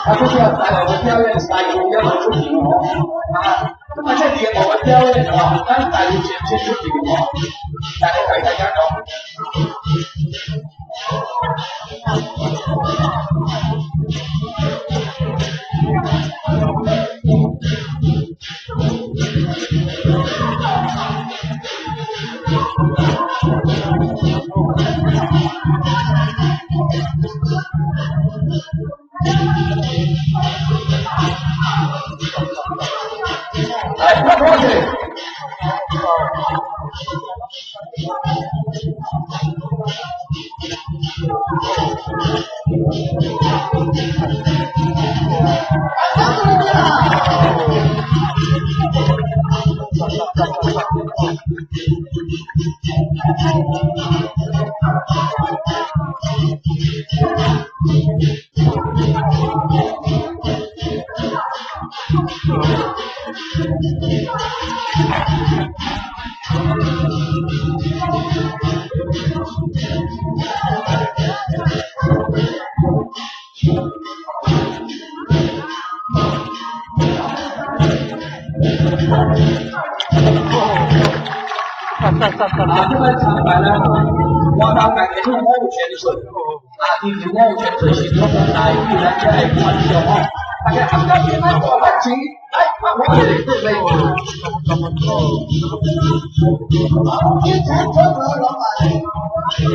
啊，这个台湾的表演，台语也嘛出场哦。啊，咁啊，這第五個表演哦，咱台語先先出場哦。大家大家講。來，拍拖者。啊，這個長板呢，我當家己講五千歲，啊，其實5000歲是講台語，咱才會傳承吼。大家冚家變來大發錢，來，我哋準備。天才中國老闆。來，掌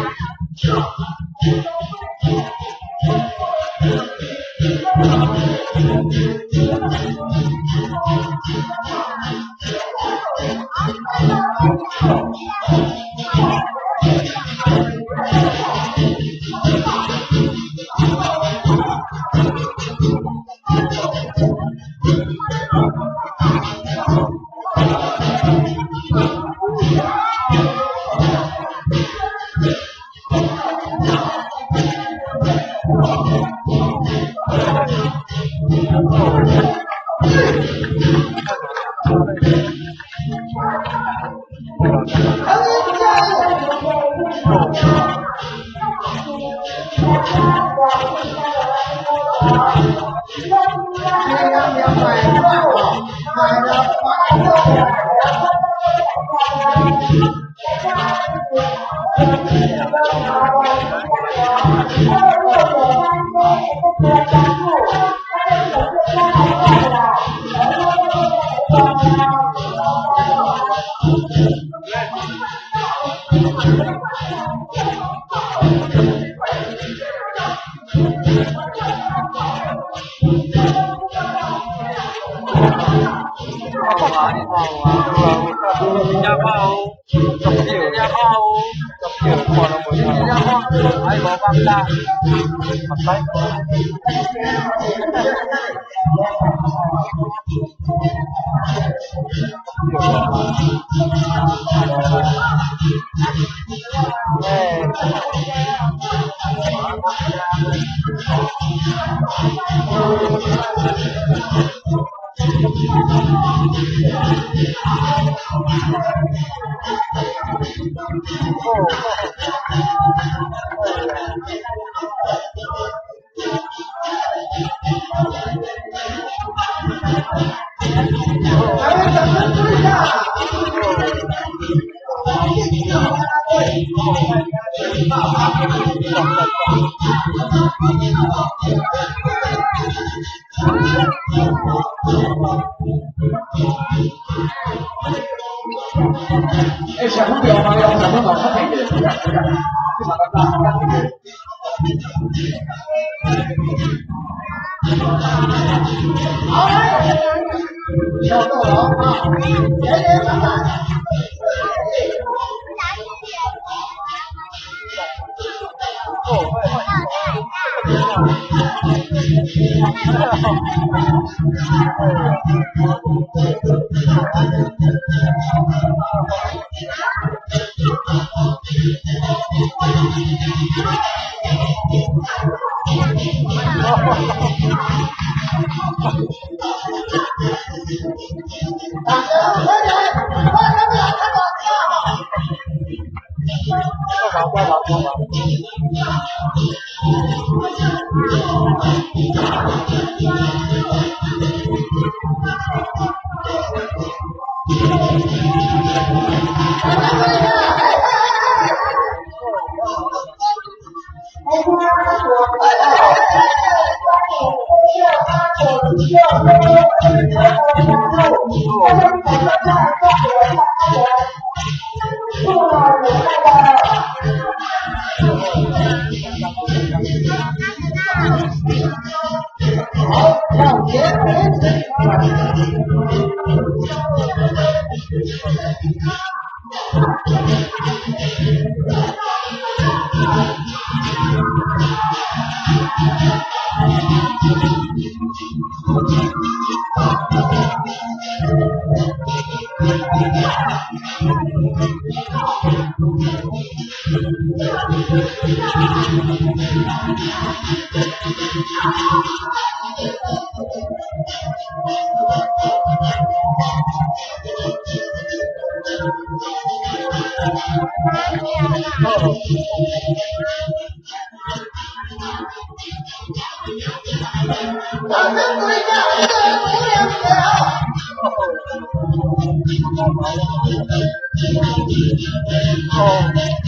聲鼓勵一下。欸，小朋友嘛，用小朋友较便宜，你嘛较早，较便宜。好嘞，小豆龙啊，圆圆满满。大家快点，快点，快点，好，向前掌声鼓励一下，一个人无两个啊！哦。